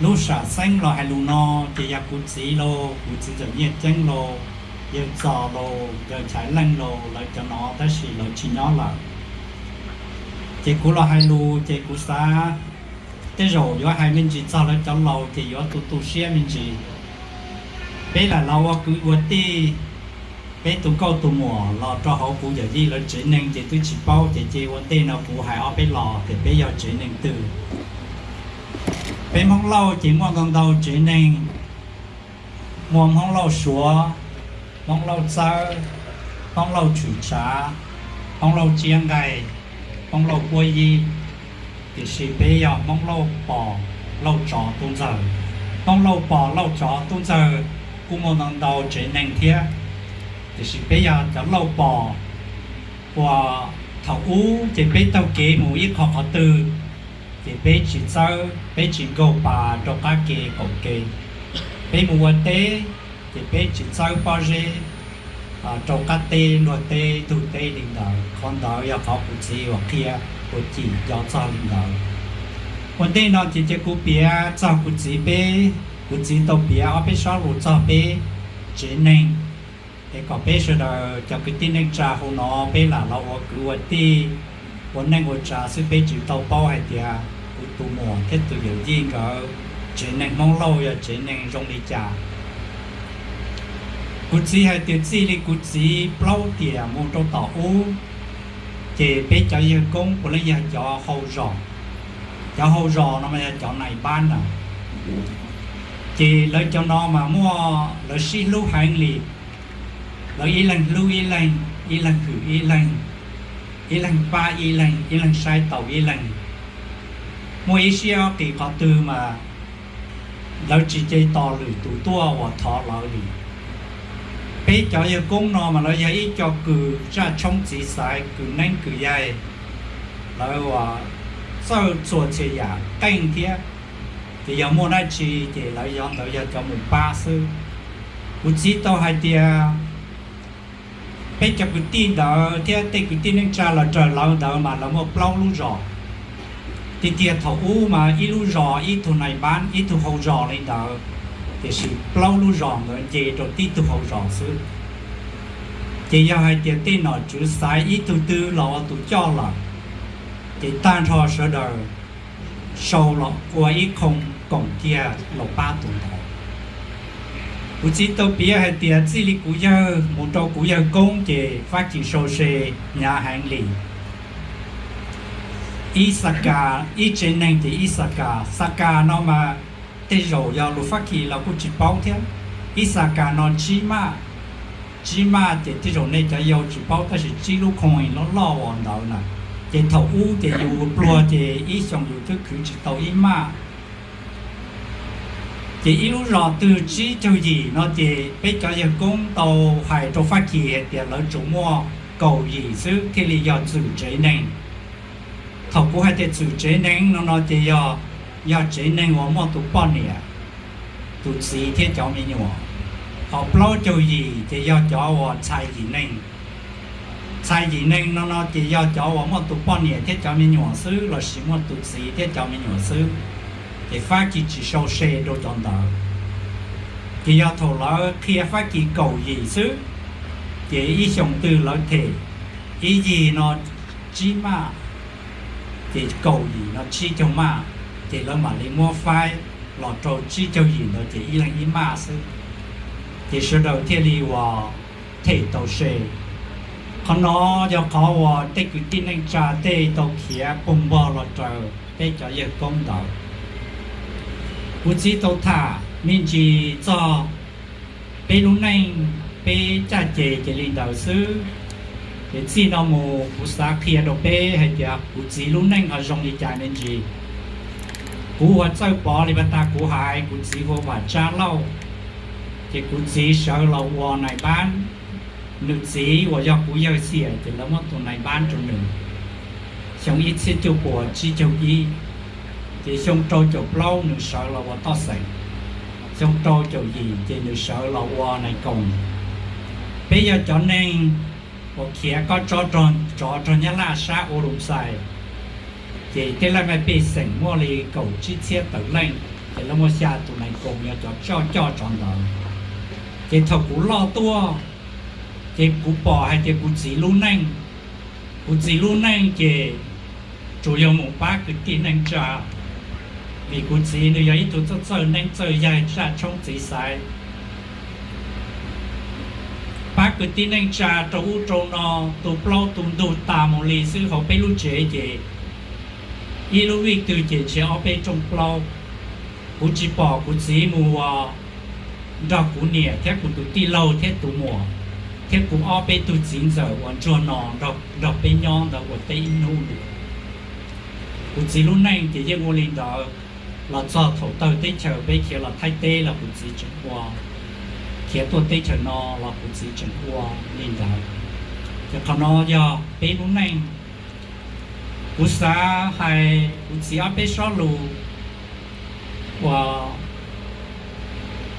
Lub sam xeeb los hais lus no ces yog kuv txiv lauj, kuv txiv Ntxawm Nyiaj Ceeb lauj, yawg Txos lauj, yawg Nchaiv Leej lauj, lawv cov no tab sis lawv tsis nyob lawm. Ces kuv los hais lus ces kuv xav tej zaum yuav hais me ntsis txog lawv cov laus ces yuav tu tu siab me ntsis. Peb lam los ua kwv ua tij, peb tus nkauj tus muam los rau hauv kuv yawm yij lawv tsev neeg ces twb tsis paub ces cia ua ntej no kuv hais ob peb los tias peb yog tsev neeg twg. Peb Hmoob Lauj ces muaj ntau ntau tsev neeg, muaj Hmoob Lauj Suav, Hmoob Lauj Txawb, Hmoob Lauj Tshwm Tshav, Hmoob Lauj Tsiab Nqaij, Hmoob Lauj Puab Yib, tiam sis peb yog Hmoob Lauj Pos Lauj Tsov Tub Ntxawg. Hmoob Lauj Pos Lauj Tsov Tub Ntxawg kuj muaj ntau ntau tsev neeg thiab, tiam sis peb yog cov Lauj Pos uas thaum ub ces peb taug kev mus ib qho qhov twg ces peb tsis txawb, peb tsis nkaug pas rau qab ke qaum ke. Peb mus ua teb ces peb tsis txawb pob zeb rau qab teb luag teb ntug teb li ntawd. Qhov ntawd yog qhov kuv txiv uas qhia, uas cim nco txog li ntawd. Ua ntej no ces cia kuv piav txog kuv txiv peb, kuv txiv tau piav ob peb sob lus txog peb tsev neeg es kom peb sawv daws cov kwv tij neej tsa hauv no peb lam los ua kwv ua tij, ua neej ua tsa xwb, peb tsis tau paub hais tias kuv tus muam thiab tus yawm yij nkawd tsev neeg Hmoob Lauj yog tsev neeg zoo li cas. Kuv txiv hais tias txij li kuv txiv plaub tiam mus rau tom ub, ces peb cov yawg koob puav leej yog cov hau zos. Cov hau zos no mas yog cov nais npab na. Ces lawv cov no mas muaj, lawv sib hlub heev li. Lawv ib leeg hlub ib leeg, ib leeg hwm ib leeg, ib leeg pab ib leeg, ib leeg saib taus ib leeg. Muaj ib siab ob qis qhov twg mas lawv tsis cia tos lwm tus tuaj uas thov lawv li. Peb cov yawg koob no mas lawv yog ib co kws zaj tshoob txiv xaiv, kws neeb kws yaig, lawv uas txawj txhua txhia yam qeej thiab, ces yog muaj dab tsi ces lawv yog ntawd yog cov mus pab xwb. Kuv txiv tau hais tias peb cov kwv tij ntawd thiab tej kwv tij neej tsa los raws lawv ntawd mas lawv muaj plaub lub zos. Tiag tiag thaum ub mas ib lub zos ib tug nais npab ib tug hau zos li ntawd, tiam sis plaub lub zos ntawd nce rau tib tug hau zos xwb. Ces yog hais tias tej nom tswv xaiv ib tug twg los ua tus coj lawm, ces tag nrho sawv daws sau los ua ib qho koom kiag los pab tus ntawd. Kuv txiv tau piav hais tias txij li kuv yawg mus rau kuv yawg koob ces Fab Kis sau se hnyav heev li. Ib xa kas, ib tsev neeg ces ib xa kas. Xa kas no mas tej zaum yog lus Fab Kis los kuj tsis paub thiab. Ib xa kas no tsib maj, tsib maj ces tej zaum nej cov yau tsis paub tab sis tsib lub coin loj loj uas ntawd na. Ces thaum ub ces yus pluag ces ib xyoos yus twb khwv tsis tau ib maj. Ces ib lub zos twg tsib caug yim no ces peb cov yawg koob tau hais rau Fab Kis hais tias lawv tsuas muaj kaum yim xwb thiaj li yog txwm tsev neeg. Thaum kuv hais tias txwm tsev neeg no no ces yog, yog tsev neeg uas muaj tus poj niam, tus txiv thiab cov me nyuam. Ho plaub caug yim ces yog cov uas txhais yim neeg. Txhais yim neeg no no ces yog cov uas muaj tus poj niam thiab cov me nyuam xwb lossis muaj tus txiv thiab cov me nyuam xwb. Ces Fab Kis tsis sau se rau cov ntawd. Ces yog thaum lawv qhia Fab Kis kaum yim xwb, ces ib xyoos twg lawv them ib yig no tsib maj, ces kaum yim no tsib caug maj, ces lawv mam li muab faib los rau tsib caug yim ntawd ces ib leeg ib maj xwb. Ces sawv daws thiaj li uas them tau se. Qhov no yog qhov uas tej kwv tij neej tsa tej tau khiav poog npog los raws peb cov yawg koob ntawd. Kuv txiv tau tham me ntsis txog peb lub neej, peb caj ces ces li ntawd xwb. Ces txij no mus kuv xav qhia rau peb hais tias kuv txiv lub neej ho zoo li cas me ntsis. Kuv ua txawj pov li pas tas kuv hais, kuv txiv hu ua Vam Tsab Lauj. Ces kuv txiv sawv los ua nais npab, nws txiv uas yog kuv yawg xiam ces lawv muab tus nais npab rau nws. Xyoo ib txhiab cuaj puas tsib caug ib, ces xyoo rau caum plaub nws sawv los ua toj xeem. Xyoo rau caum yim ces nws sawv los ua nais koos. Peb yog cov neeg uas khiav kob tsob rog tsov rog Nyab Laj sab Ua Lus Xais, ces tej laj mej pej xeem muaj li kaum tsib txhiab tawm leej. Ces lawv muaj xya tus nais koos yog cov coj coj tsov ntawd. Ces thaum kuv loj tuaj, ces kuv pom hais tias kuv txiv lub neej, kuv txiv lub neej ces tsuas yog mus pab kwv tij neej tsa, vim kuv txiv nws yog ib tug txawj txawj neeb txawj yaig zaj tshoob txiv xaiv, pab kwv tij neej tsa rau ub rau no, tu plaub tu ntug tas mus li xwb hauv peb lub tsev ces ib lub vij twg ces ntshe ob peb rooj plaub. Kuv tsis pom kuv txiv mus ua nrog kuv niam thiab kuv tus tij laug thiab tus muam thiab kuv ob peb tug txiv ntxawm uas ntsuag no nrog peb nyob ntawd ua teb ib hnub li. Kuv txiv lub neej ces yeej ua li ntawd, los txog thaum tawg teb chaws peb khiav los Thaib teb los kuv txiv tseem ua, khiav tuaj teb chaws no los kuv txiv tseem ua li ntawd. Ces qhov no yog peb lub neej. Kuv xav hais kuv txiv ob peb sob lus uas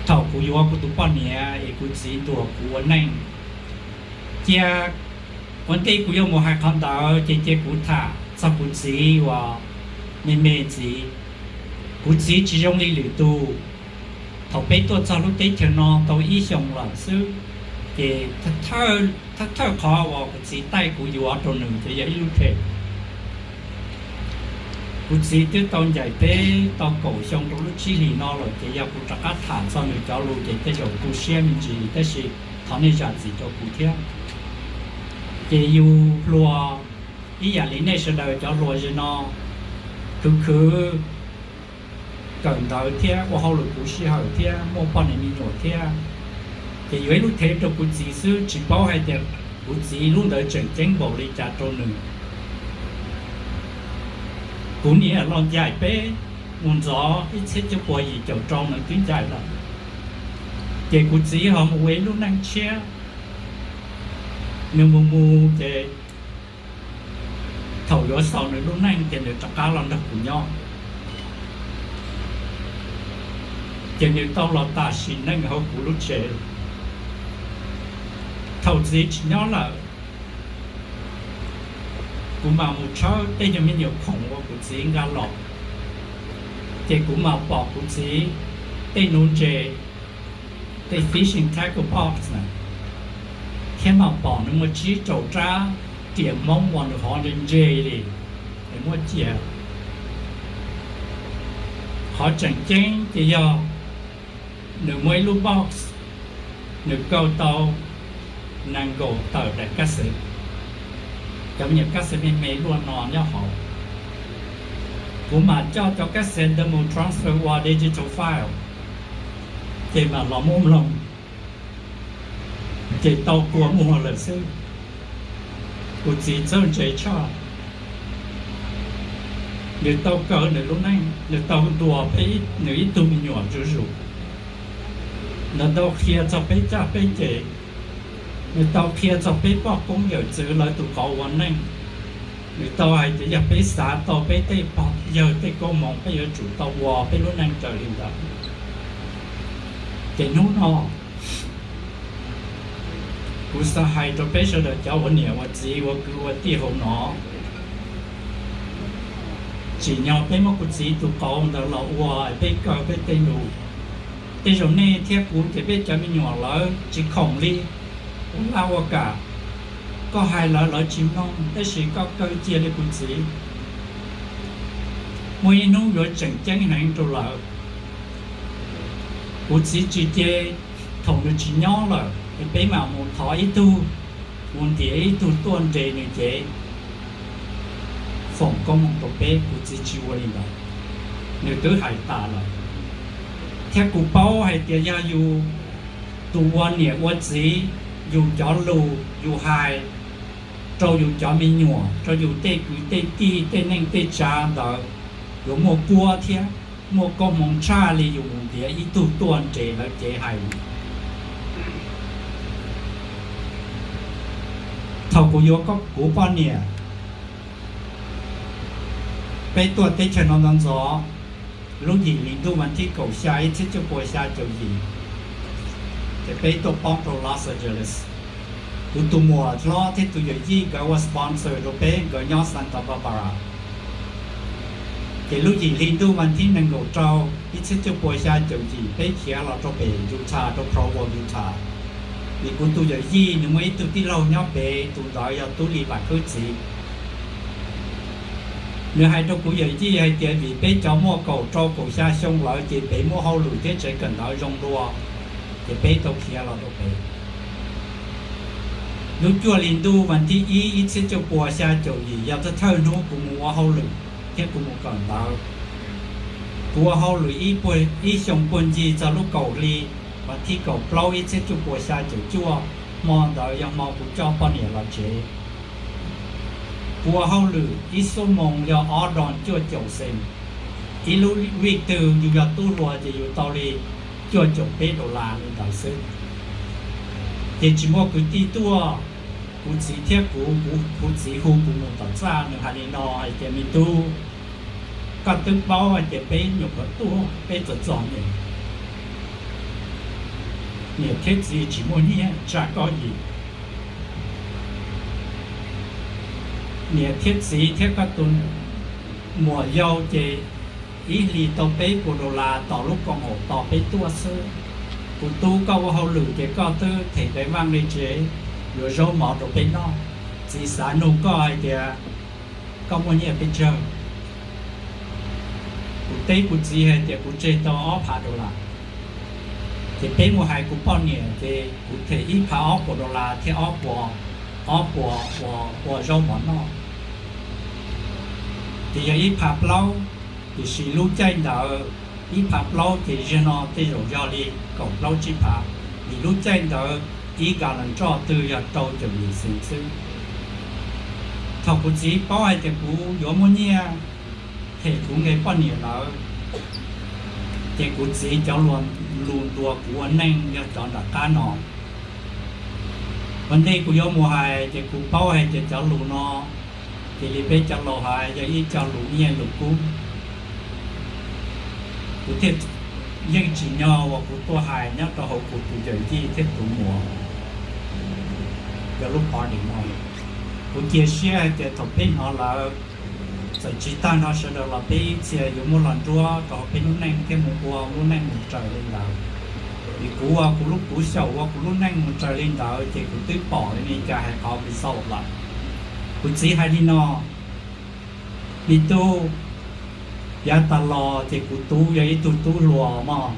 thaum kuv yuav kuv tus poj niam es kuv txiv ntuas kuv ua neej. Cia ua ntej kuv yuav mus hais qhov ntawd ces cia kuv tham txog kuv txiv uas me me ntxiv. Kuv txiv tsis zoo li lwm tus. Thaum peb tuaj txog lub teb chaws no tau ib xyoos lawm xwb, ces thawj thawj qhov uas kuv txiv taij kuv yuav rau nws ces yog ib lub them. Kuv txiv twb tau ncaim peb tau kaum xyoo rau lub tsib hlis no lawm ces yog kuv rov qab tham txog nws cov lus ces tej zaum tu siab me ntsis tab sis thov nej zam txim rau kuv thiab. Ces yus hluas ib yam li nej sawv daws cov hluas ze no, khwv khwv kawm ntawv thiab ua hauj lwm puv sij hawm thiab muaj poj niam me nyuam thiab, ces yuav ib lub them rau kuv txiv xwb, tsis paub hais tias kuv txiv lub ntawd tseem ceeb npaum li cas rau nws. Kuv niam los ncaim peb mus ntxov ib txhiab cuaj puas yim caum rau nws twb ncaim lawm, ces kuv txiv ho mus ua ib lub neej tshiab. Nws mus mus ces thaum yuav xaus nws lub neej ces nws rov qab los nrog kuv nyob, ces nws tau los tas sim neej hauv kuv lub tsev. Thaum txiv tsis nyob lawm, kuv mam mus tshawb tej nyuag me nyuam khoom uas kuv txiv nqa los, ces kuv mam pom kuv txiv tej nuv ntses, tej fishing tackle box na, thiab mam pom nws muaj tsib rau rab riam Hmoob uas nws hov ntse ntse li, es muab cia. Qhov tseem ceeb ces yog nws muaj ib lub box, nws kaw tau nees nkaum tawm daim kab xev, cov me nyuam kab xev me me luaj no nyob hauv. Kuv mam coj cov kab xev ntawd mus transfer ua digital file, ces mam los muab mloog, ces tau kua muag lawm xwb. Kuv txiv txawj ntse tshaj, nws tau kaw nws lub neej, nws tau ntuas peb nws ib tug me nyuam zuj zus, nws tau qhia txog peb caj peb ces, nws tau qhia txog peb poj koob yawm txwv lawv tus qauv ua neej, nws tau hais tias yog peb xav tau peb tej pog yawg tej koob hmoov peb yuav tsum tau ua peb lub neej raws li ntawd. Ces hnub no kuv xav hais rau peb sawv daws cov ua niam ua txiv ua kwv ua tij hauv no, tsim nyog peb muab kuv txiv tus qauv ntawd los ua peb kaw peb tej lus. Tej zaum nej thiab kuv ces peb cov me nyuam lawv tsis khoom li, ua laj ua kam, koj hais lawv lawv tsis mloog tab sis koj kaw cia li kuv txiv, muaj ib hnub yuav tseem ceeb heev rau lawv. Kuv txiv tsis ce, thaum nws tsis nyob lawm es peb mam mus thov ib tug, mus ntiav ib tug tuaj nres nws cev foom koob hmoov rau peb. Kuv txiv tsis ua li ntawd, nws twb hais tas lawm. Thiab kuv paub hais tias yog yus tus ua niam ua txiv, yus cov lus yus hais rau yus cov me nyuam, rau yus tej kwv tej tij tej neej tej tsav ntawd yuav muaj kuab thiab muaj koob hmoov tshaj li yus mus ntiav ib tug tuaj nres lawv cev hais. Thaum kuv yuav kuv poj niam, peb tuaj teb chaws no ntxov ntxov, lub yim hli ntuj mas thib kaum xya ib txhiab cuaj puas xya caum yim, ces peb tuaj poob rau Los Angeles. Kuv tus muam hlob thiab tus yawm yij nkawd ua sponsor rau peb, nkawd nyob Santa Barbara. Ces lub yim hli ntuj vas thib nees nkaum rau ib txhiab cuaj pua xya caum yim peb khiav los rau pem Utah, rau Provo, Utah. Vim kuv tus yawm yij nws muaj ib tug tij laug nyob pem, tus ntawd yog Tub Lis Vam Khwb txiv. Nws hais rau kuv yawm yij hais tias vim peb cov muaj kaum rau kaum xya xyoo lawm ces peb muaj hauj lwm thiab tsev kawm ntawv zoo dua, ces peb tau khiav los rau pem. Lub cuaj hli ntuj vas thib ib ib txhiab cuaj pua xya caum yim yog thawj thawj hnub kuv mus ua hauj lwm thiab kuv mus kawm ntawv. Kuv ua hauj lwm ib xyoo puag ncig txog lub kaum hli vas thib kaum plaub ib txhiab cuaj pua xya caum cuaj, hmo ntawd yog hmo kuv coj poj niam los tsev. Kuv ua hauj lwm ib xuab moos yog ob dollar cuaj caum xees. Ib lub vij twg yus yog tub hluas ces yus tau li cuaj caum peb dollar li ntawd xwb. Ces tsis muaj kwv tij tuaj, kuv txiv thiab kuv, kuv txiv hu kuv mus tom txaj, nws hais li no hais tias, me tub, koj twb paub hais tias peb nyuam qhuav tuaj peb txom txom nyem, niam thiab txiv tsis muaj nyiaj tsa koj yim. Niam thiab txiv thiab koj tus muam yau ces ib hlis tau peb puas dollar tos lub koom haum tos peb tuaj xwb. Kuv tub, koj ua hauj lwm ces koj twb them nqe vaj nqe tsev, yuav zaub mov rau peb noj. Txiv xav nug koj hais tias koj muaj nyiaj pes tsawg? Kuv teb kuv txiv hais tias kuv tseg tau ob phav dollar. Ces peb mus hais kuv poj niam ces kuv them ib phav ob puas dollar thiab ob puas, ob puas ua zaub mov noj. Ces yog ib phav plaub, tiam sis lub caij ntawd ib phav plaub ces ziag no tej zaum yog li kaum plaub tsib phav, vim lub caij ntawd ib gallon roj twg yog rau caum yim xees xwb. Thaum kuv txiv paub hais tias kuv yuav muaj nyiaj them kuv nqe poj niam lawm, ces kuv txiv cov lus ntuas kuv ua neej yog cov nram qab no. Ua ntej kuv yuav mus hais ces kuv paub hais tias cov lus no, cia li peb cov laus hais, yog ib co lus nyiaj lus kub. Kuv thiaj yeej tsim nyog uas kuv tuaj hais nyob rau hauv kuv tus yawm yij thiab tus muam cov lub party no. Kuv cia siab hais tias thaum peb hnov lawm, txawm tsis tag nrho sawv daws los peb ib txhia yuav muaj los nruab rau hauv peb lub neej thiab mus ua lub neej mus raws li ntawd. Vim kuv ua kuv lub, kuv xyaum ua kuv lub neej mus raws li ntawd ces kuv twb pom li cas hais qhov result lawm. Kuv txiv hais li no, me tub, yav tas los ces kuv tub yog ib tug tub hluas mog.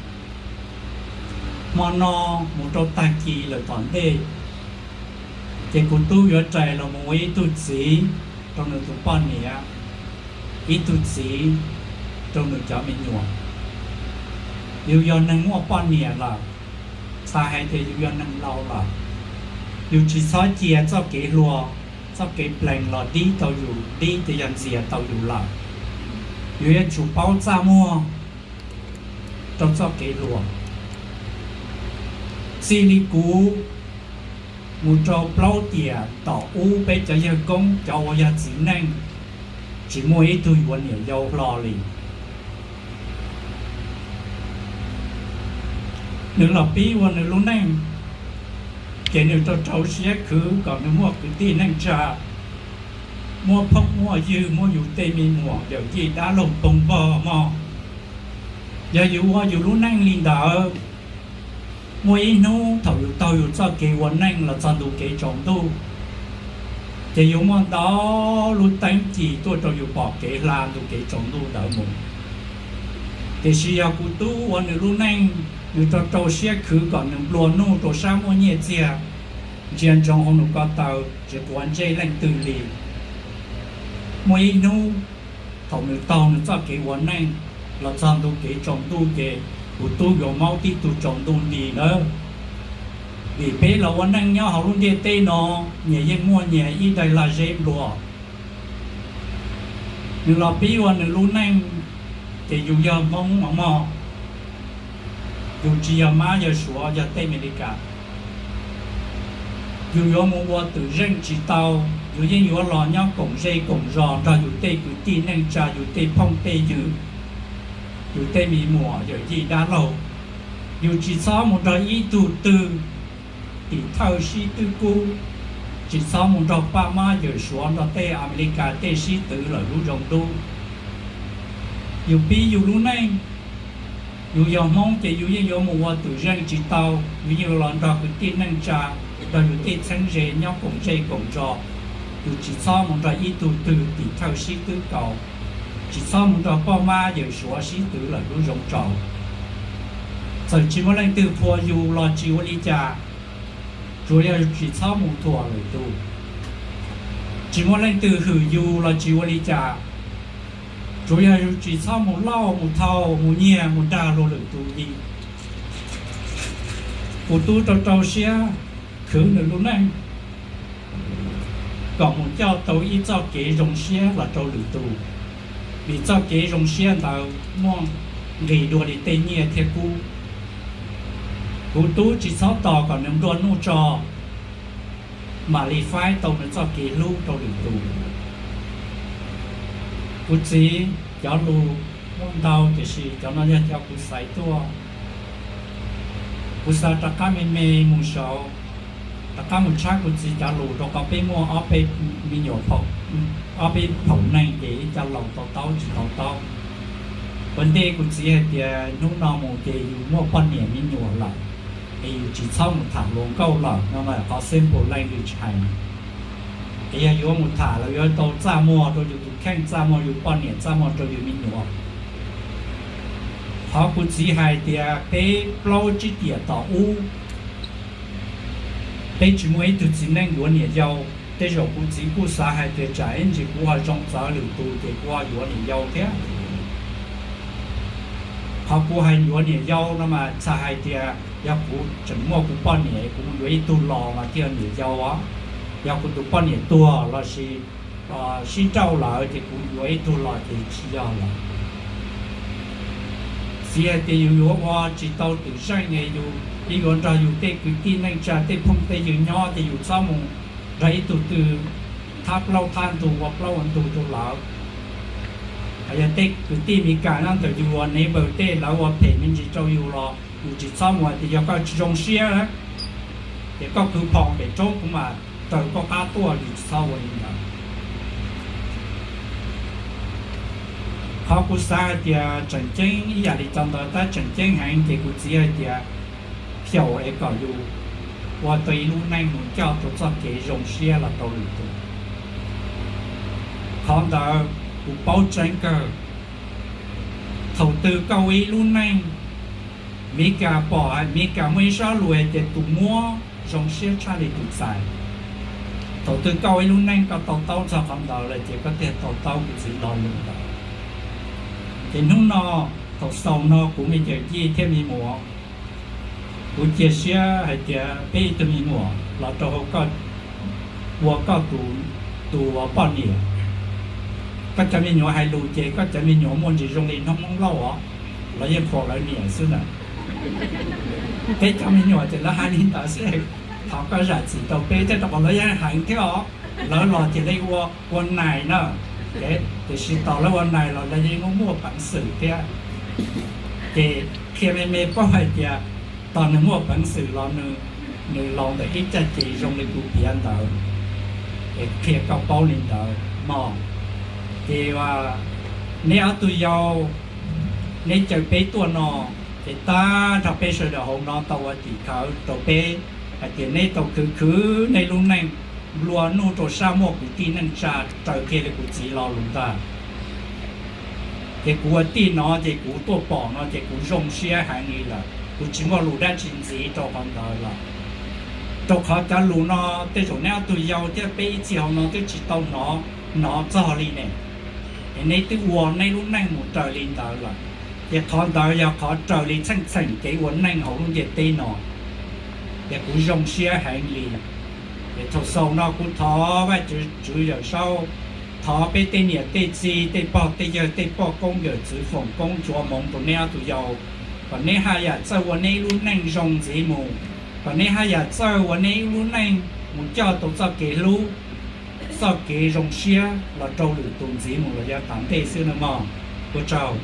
Hmo no mus rau tag kis lawm tom ntej, ces kuv tub yuav rais los mus ua ib tug txiv rau nws tus poj niam, ib tug txiv rau nws cov me nyuam. Yus yog neeg muaj poj niam lawm, xav hais tias yus yog neeg laus lawm, yus tsis txhob cia txoj kev hluas, txoj kev plees los dib tau yus, dib ces yog ntxias tau yus lawm. Yus yuav tsum paub txaj muag rau txoj kev hluas. Txij li kuv mus rau plaub tiam tom ub, peb cov yawg koob cov uas yog txiv neej, tsis muaj ib tug yuav niam yau hlo li. Nws los pib ua nws lub neej, ces nws rau rau siab khwv kom nws muaj kwv tij neej tsa, muaj phooj muaj ywg, muaj yus tej me muam yawm yij dab laug pog npog mog. Yog yus ua yus lub neej li ntawd, muaj ib hnub thaum yus taug yus txoj kev ua neej los txog ntu kev tsaus ntuj, ces yuav muaj ntau lub teeb ci tuaj rau yus pom kev hla ntu kev tsaus ntuj ntawd mus. Tiam sis yog kuv tub ua nws lub neej, nws rau rau siab khwv kom nws nplua nuj rau sab muaj nyiaj txiag, ntsia ntsoov hauv nws ko taw, tsis quav ntsej leej twg li. Muaj ib hnub thaum nws taug nws txoj kev ua neej los txog ntu kev tsaus ntuj, ces kuv tub yuav maub tib tug tsaus ntuj nti nawb. Vim peb los ua neej nyob hauv lub ntiaj teb no, nyias yeej muaj nyias ib daim lag zeb nplua. Nws los pib ua nws lub neej, ces yus yog Hmoob mog, yus tsis yog Mab yog Suav yog tej Amelikas. Yus yuav mus ua twm zeej tsis tau, yus yeej yuav los nyob koom zej koom zos nrog yus tej kwv tij neej tsa, yus tej phooj tej ywg, yus tej me muam yawm yij dab laug. Yus tsis txhob mus nrog ib tug twg tim thawj sib twb kub, tsis txhob mus nrog Paj Mab yawm Suav nrog tej Amelikas tej sib twv lawm lub zoo ntuj. Yus pib yus lub neej, yus yog Hmoob ces yus yeej yuav mus ua twm zeej tsis tau, yus yeej yuav los nrog kwv tij neej tsa, nrog yus tej txheeb ze nyob koom zej koom zos. Yus tsis txhob mus nrog ib tug twg tim thawj sib twb kaus, tsis txhob mus nrog poj mab yawm suav sib twv lawm lub zoov tsaus. Txawm tsis muaj leej twg qhuas yus los tsis ua li cas, tsuas yog yus tsis txhob mus thuam lwm tus. Tsis muaj leej twg hwm yus los tsis ua li cas, tsuas yog yus tsis txhob mus lauj mus thau mus nyiag mus dag luag lwm tus li. Kuv tub rau rau siab khwv nws lub neej kom mus coj tau ib txoj kev zoo siab los rau lwm tus, vim txoj kev zoo siab ntawd muaj nqis dua li tej nyiaj thiab kub. Kuv tub tsis txhob tos kom nws nplua nuj tso, mam li faib tau nws txoj kev hlub rau lwm tus. Kuv txiv cov lus muaj ntau tiam sis cov no yog cov kuv xaiv tuaj. Kuv xav rov qab me me mus saud, rov qab mus tshawb kuv txiv cov lus rau qhov peb muaj ob peb me nyuam, ob peb phaum neeg ces ib co laus to taub tsis to taub. Ua ntej kuv txiv hais tias hnub no mus ces yus muaj poj niam me nyuam lawm, es yus tsis txhob mus tham hluas nkauj lawm no mas qhov simple language hais. Es yog yuav mus tham los yuav tau txaj muag rau yus tus kheej, txaj muag yus poj niam, txaj muag rau yus me nyuam. Qhov kuv txiv hais tias peb plaub tsib tiam tom ub, peb tsis muaj ib tug txiv neej yuav niam yau. Tej zaum kuv txiv kuj xav hais tias tsam ib ntsis kuv ho zoo txawv lwm tus ces kuv ho yuav niam yau thiab. Qhov kuv hais yuav niam yau no mas txhais hais tias yog kuv tseem muaj kuv poj niam kuv mus yuav ib tug los mas thiaj niam yau os. Yog kuv tus poj niam tuag lossis sib nrauj lawm ces kuv yuav ib tug los ces tsis yog lawm. Txiv hais tias yus yuav ua tsis tau twm zeej es yus yeej yuav nrog yus tej kwv tij neej tsa tej phooj tej ywg nyob ces yus txhob mus nrog ib tug twg thab plaub thab ntug ua plaub ua ntug rau lawv. Yog tej kwv tij Meskas nyob ntawm yus ua neighbor tej lawv ua phem me ntsis rau yus los yus tsis txhob mus hais tias yog koj tsis zoo siab ces koj khwv phom pem roob kuv mam raws koj qab tuaj, yus tsis txhob ua li ntawd. Qhov kuv xav hais tias tseem ceeb ib yam li cov ntawd tab tseem ceeb heev ces kuv txiv hais tias xyaum es kom yus ua tau ib lub neej mus coj tau txoj kev zoo siab los rau lwm tus. Qhov ntawd kuv paub tseeb kawg. Thaum twg koj ua ib lub neej, Meskas pom Meskas muaj ib sob lus hais tias tus muab zoo siab tshaj li tus txais. Thaum twg koj ua ib lub neej koj to taub txog qhov ntawd lawm ces koj thiaj to taub kuv txiv lo lus ntawd. Ces hnub no, thaum xaus no kuv me ntxhais Yij thiab me muam, kuv cia siab hais tias peb ib tug me nyuam los rau hauv koj, ua koj tus, tus poj niam. Koj cov me nyuam hais lus ces koj cov me nyuam muaj ntsis zoo li noob Hmoob Lauj os, lawv yeej qhuas lawv niam xwb ntag. Peb cov me nyuam ces lawv hais li ntawd xwb, thov koj zam txim rau peb thiab rau qhov lawv yeej heev thiab os. Lawv los ces lawv ua, ua nais na, tiam sis tos lawv ua nais los lawv yeej muaj, muaj peev xwm thiab. Ces qhia me me paub hais tias tos nws muaj peev xwm los nws, nws laus ntawm ib caj ces zoo li kuv piav ntawd, es qhia koj paub li ntawd mog. Ces neb ob tug yau, neb caw peb tuaj no, ces tag nrho peb sawv daws hauv no tau ua tim khawv rau peb hais tias neb tau khwv khwv neb lub neej nplua nuj rau sab muaj kwv tij neej tsa raws kiag li kuv txiv lo lus ntag. Ces kuv ua tij no ces kuv tuaj pom no ces kuv zoo siab heev li lawm, kuv tsis muaj lus dab tsi ntxiv rau qhov ntawd lawm. Rau qhov cov lus no tej zaum neb ob tug yau thiab peb ib txhia hauv no twb tsis tau hnov, hnov txog li ne. Es neb twb ua neb lub neej mus raws li ntawd lawm, ces qhov ntawd yog qhov raws li txheej txheem kev ua neej hauv lub ntiaj teb no. Ces kuv zoo siab heev li. Es thaum xaus no kuv thov Vajtswv Yawm Saub, thov peb tej niam tej txiv tej pog tej yawg tej poj koob yawm txwv foom koob ntsuav hmoov rau neb ob tug yau, kom neb haj yam txawj ua neb lub neej zoo ntxiv mus, kom neb haj yam txawj ua neb lub neej mus coj tau txoj kev hlub, txoj kev zoo siab los rau lwm tus ntxiv mus los yav tom ntej xwb nawb mog. Ua tsaug.